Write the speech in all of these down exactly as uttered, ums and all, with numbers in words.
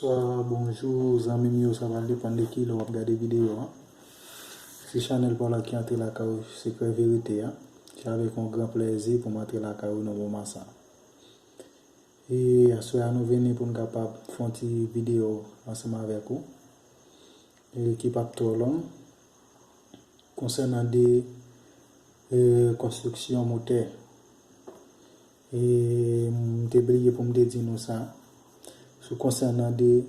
Bonswa, bonjou, zanmi m yo, sa pral depann de ki lè w ap gade videyo a. Se chanèl pa w la ki antre lakay ou, Sekrè Verite a. Se avèk yon gran plèzi pou m antre lakay ou nan moman sa. E aswè a nou vini pou n kapab fè yon ti videyo ansanm avèk ou, e ki p ap twò long, konsènan de, e, konstriksyon motè. E m te bliye pou m te di nou sa, sou konsènan de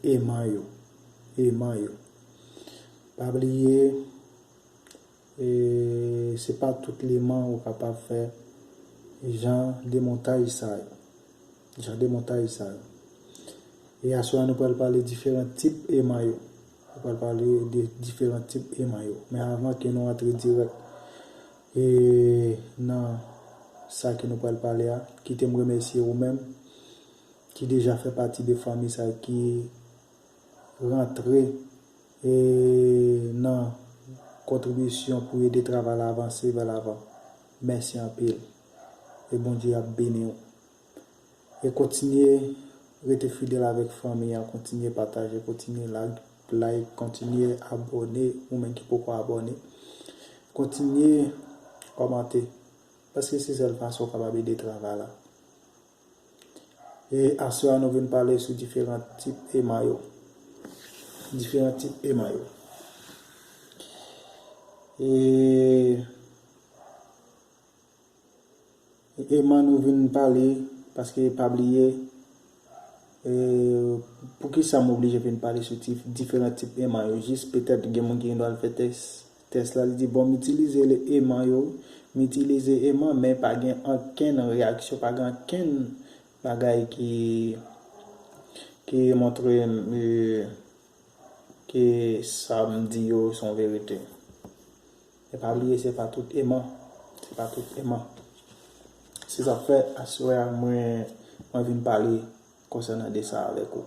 eman yo, eman yo. Pa bliye, e, se pa tout leman ou kapab fè jan demontaj sa yo. Jan demontaj sa yo. E aswè a nou pral pale diferan tip eman yo. Nou pral pale de diferan tip eman yo. Men avan ke nou antre dirèk, e, nan sa ke nou pral pale a, kite m remèsye ou menm ki deja fè pati de fanmi sa ki rantre, e, nan kontribisyon pou ede travay la avanse vè lavan. Mèsi anpil. E Bondye ap beni w. E kontinye rete fidèl avèk fanmi an, kontinye pataje, kontinye like, like, kontinye abòne, ou menm ki poko abòne. Kontinye kòmante, paske se sèl fason w kapab ede travay la. E aswè a nou vin pale sou diferan tip eman yo. Diferan tip eman yo. E eman nou vin pale, paske pa bliye, e, poukisa m oblije vin pale sou ti, diferan tip eman yo? Jis petèt gen moun ki gen dwa al fè tès, tès la, li di, "Bon, m itilize le eman yo, m itilize eman, men pa gen ankenn reyaksyon, pa gen ankenn bagay ki, ki montre m, e, ke sa m di yo se yon verite." E pa bliye, se pa tout eman, se pa tout eman. Se sa k fè, aswè a, mwen, mwen vin pale konsènan de sa avèk ou.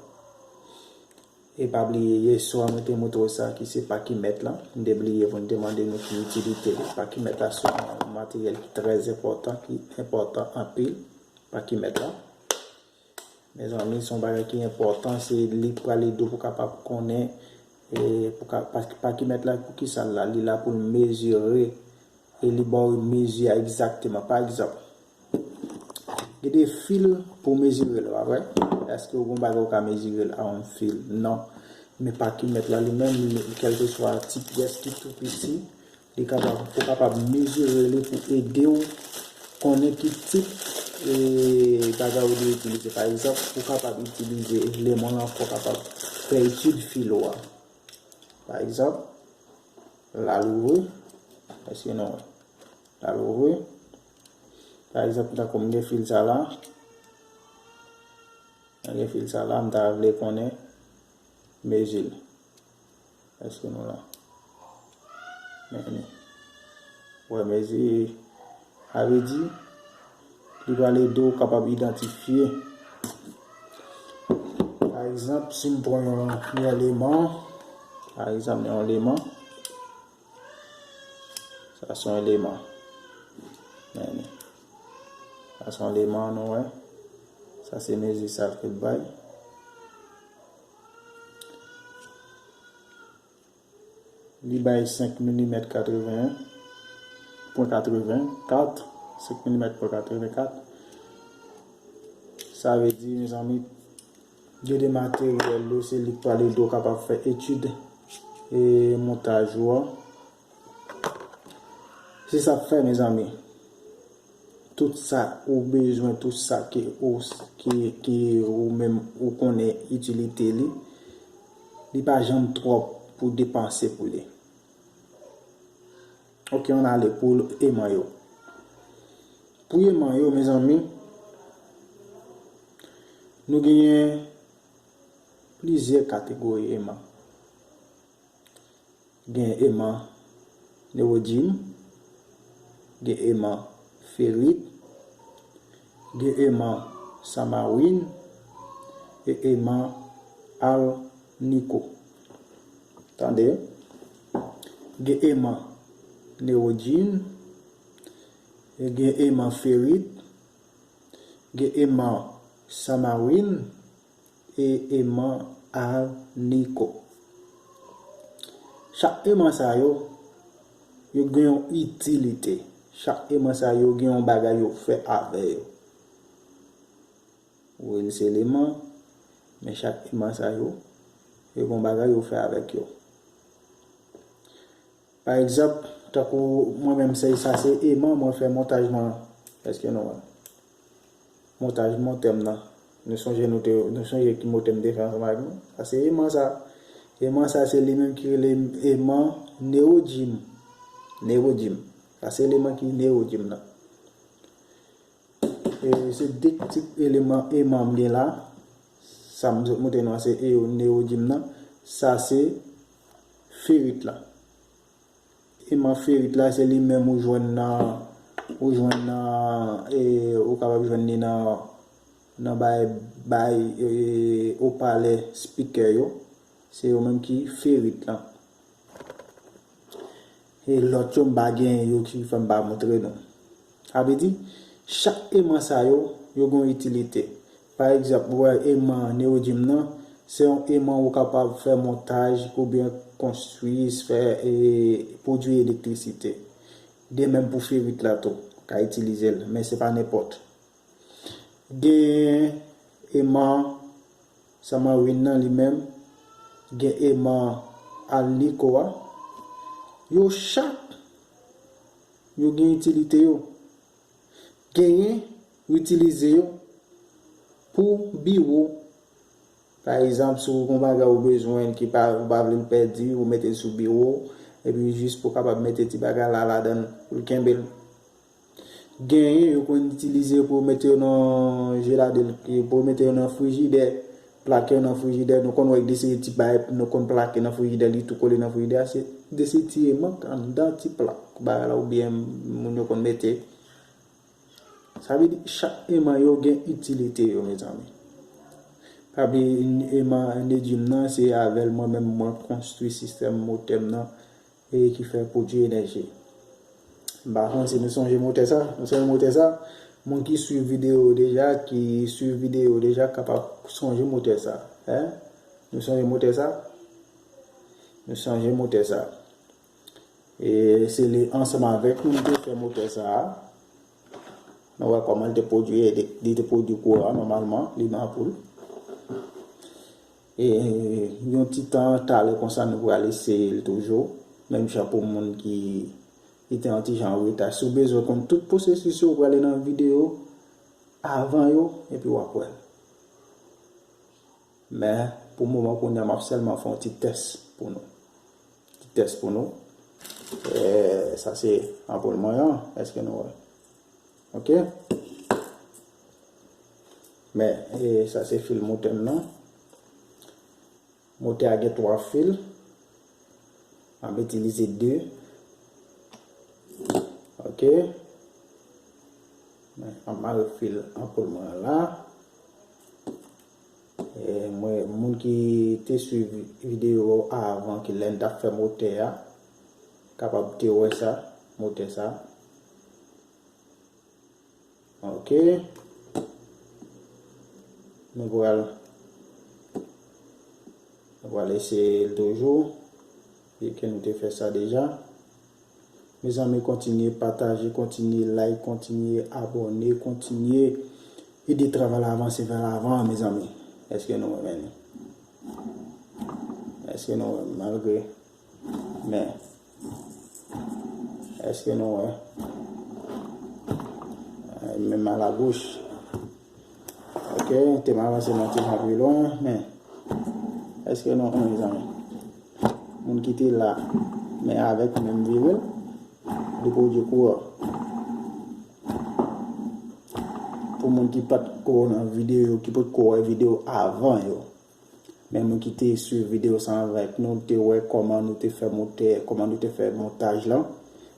E pa bliye, yèswa, mwen te montre w sa ki se pa ki mèt la. M te bliye pou m te mande nou ki itilite li. Pa ki mèt la se yon materyèl ki trè enpòtan, ki enpòtan anpil. Pa ki mèt la. Mezanmi, se yon bagay ki enpòtan, se li k pral ede w pou w kapab konnen, e, pou ka, pa, pa ki mèt la, pou ki sa l la, li la pou l mezire, e li ba w mezi a egzakteman. Pa egzanp, gen de fil pou mezire l, pa vre? Èske w gen yon bagay ou ka mezire l a yon fil? Non. Men pa ki mèt la li menm, li, kèlkeswa ti pyès ki tou piti, li kapab, ou kapab mezire li pou ede w konnen ki tip, e, bagay ou dwe itilize. Pa egzanp, ou kapab itilize leman w ankò kapab fè etid fil ou a. Pa egzanp, l al ouvri, èske nou wè? L al ouvri. Pa egzanp, tankou m gen fil sa la, m gen fil sa la, m ta vle konnen mezi l. Èske nou la? Men nou wè mezi, sa vle di, li pral ede w kapab idantifye. Pa egzanp, si m pran yon, yon eleman, pa egzanp, yon eleman, sa se yon eleman. Men nou, sa se yon eleman, nou wè. Sa se mezi sa l fèt bay. Li bay senk milimèt katreven, pwen katreven kat, senk milimèt pwen katreven kat. Sa vle di, mezanmi, gen de materyèl yo, se li k pral ede w kapab fè etid e montaj ou a. Se sa k fè, mezanmi, tout sa ou bezwen, tout sa ke ou, ke, ke ou menm ou konnen itilite li, li pa janm twòp pou depanse pou li. Oke, ann ale pou eman yo. Pou eman yo, mezanmi, nou genyen plizyè kategori eman. Gen eman newojin, gen eman ferit, gen eman samawin, e eman alniko. Tande, gen eman newojin, gen eman ferit, gen eman samawin, e eman alniko. Chak eman sa yo, yo gen yon itilite. Chak eman sa yo gen yon bagay yo fè avè yo. Ou wè, se eleman, men chak eman sa yo, yo gen yon bagay yo fè avèk yo. Pa egzanp, tankou mwen menm, se, sa se eman, mwen fè montaj mwen. Èske nou wè? Montaj montè m nan. Nou sonje nou te, nou sonje ki motè m te fè ansanm avèk nou? Sa se eman sa. Eman sa se li menm ki rele eman newojim. Newojim. Sa se eleman ki newojim nan. E se de tip eleman eman m gen la. Sa m sot montre nou an se e- newojim nan. Sa se ferit la. Eman ferit la, se li menm ou jwenn nan, ou jwenn nan, e, ou kapab jwenn li nan, nan bay, bay, e, opalè, spikè yo. Se yo menm ki ferit lan. E lòt yo, m pa gen yo ki fè m pa montre nou. Sa vle di, chak eman sa yo, yo gen yon itilite. Pa egzanp, ou wè eman newojim nan, se yon eman ou kapab fè montaj oubyen konstwi, fè, e, pwodui elektrisite. De menm pou ferit la tou, ou ka itilize l, men se pa nenpòt. Gen eman samawin nan li menm, gen eman alniko a. Yo chak, yo gen itilite yo. Genyen, yo itilize yo pou biwo. Pa egzanp, si w gen yon bagay ou bezwen ki pa, ou pa vle l pèdi, ou mete l sou biwo, epi jis pou w kapab mete ti bagay la ladan l, pou l kenbe l. Genyen, yo konn itilize pou mete yo nan jelade, pou mete yo nan frijidè, plake yo nan frijidè. Nou konn wè de seri ti bagay, nou konn plake nan frijidè, li tou kole nan frijidè a, se de seri ti eman k anndan ti plak bagay la, oubyen moun yo konn mete. Sa vle di, chak eman yo gen itilite yo, mezanmi. Pa bliye, eman newojim nan, se avè l mwen menm, mwen konstwi sistèm motè m nan, e ki fè pwodui enèji. M pa konn si nou sonje motè sa. Nou sonje motè sa? Moun ki swiv videyo yo deja, ki swiv videyo yo deja, kapab sonje motè sa. Hein? Nou sonje motè sa? Nou sonje motè sa. E se li ansanm avèk nou, nou te fè motè sa a. Nou wè kòman li te pwodui, li, li te pwodui kouran nòmalman, li nan anpoul. E yon ti tan talè konsa, nou pral eseye l toujou. Menm jan pou moun ki, ki te yon ti jan an reta. Si w bezwen konn tout pwosesis yo, ou prale nan videyo avan yo, epi w ap wè l. Men, pou moman kounye a, m ap sèlman fè yon ti tès pou nou. Ti tès pou nou. E, sa se anpoul mwen an. Èske nou wè? Ok. Men, e, sa se fil motè m nan. Motè a gen twa fil. M ap itilize de. Ok. Men, m ap mare fil anpoul mwen an la. E, mwen, moun ki te swiv videyo avan, ki lè n t ap fè motè a, kapab te wè sa, motè sa. Ok. Nou pral, nou pral eseye l toujou. Byenke nou te fè sa deja. Mezanmi, kontinye pataje, kontinye like, kontinye abòne, kontinye ede travay la avanse vè lavan, mezanmi. Èske nou renmen li? Èske nou renmen malgre Men, èske nou wè? Eh, menm a lagoch. Ok, te m avanse nan ti jan pi lwen, men èske nou wè, mezanmi? Moun ki te la, men avèk menm vire l, li pwodui kouran. Pou moun ki pa t ko nan videyo, ki pot ko wè videyo avan yo, men moun ki te swiv videyo sa avèk nou, te wè kòman nou te fè motè, kòman nou te fè montaj lan,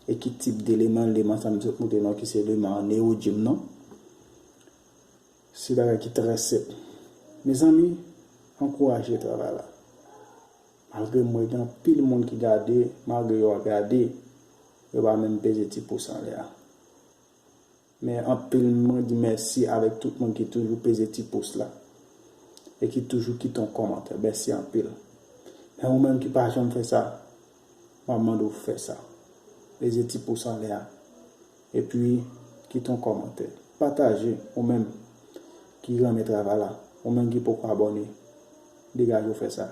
e ki tip de eleman, eleman sa m sot montre nou ki se eleman newojim nan. Se bagay ki trè senp. Mezanmi, ankouraje travay la. Malgre m wè gen anpil moun ki gade, malgre yo ap gade, yo pa menm peze ti pous anlè a. Men anpil, mwen di mèsi avèk tout moun ki toujou peze ti pous la. e ki toujou kite yon kòmantè. Mèsi anpil. Men ou menm ki pa janm fè sa, m ap mande w fè sa. Peze ti pous anlè a. Epi, kite yon kòmantè. Pataje, ou menm ki renmen travay la, ou menm ki poko abòne, degaje w fè sa.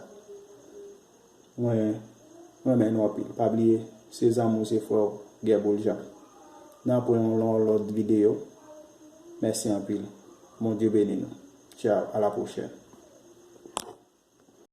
Mwen renmen nou anpil. Pa bliye, se zanmi w, se frè w, Guerboule Jean. N a pran yon lò-, lòt videyo. Mèsi anpil. Bondye beni nou. Tchao, a la pwochèn.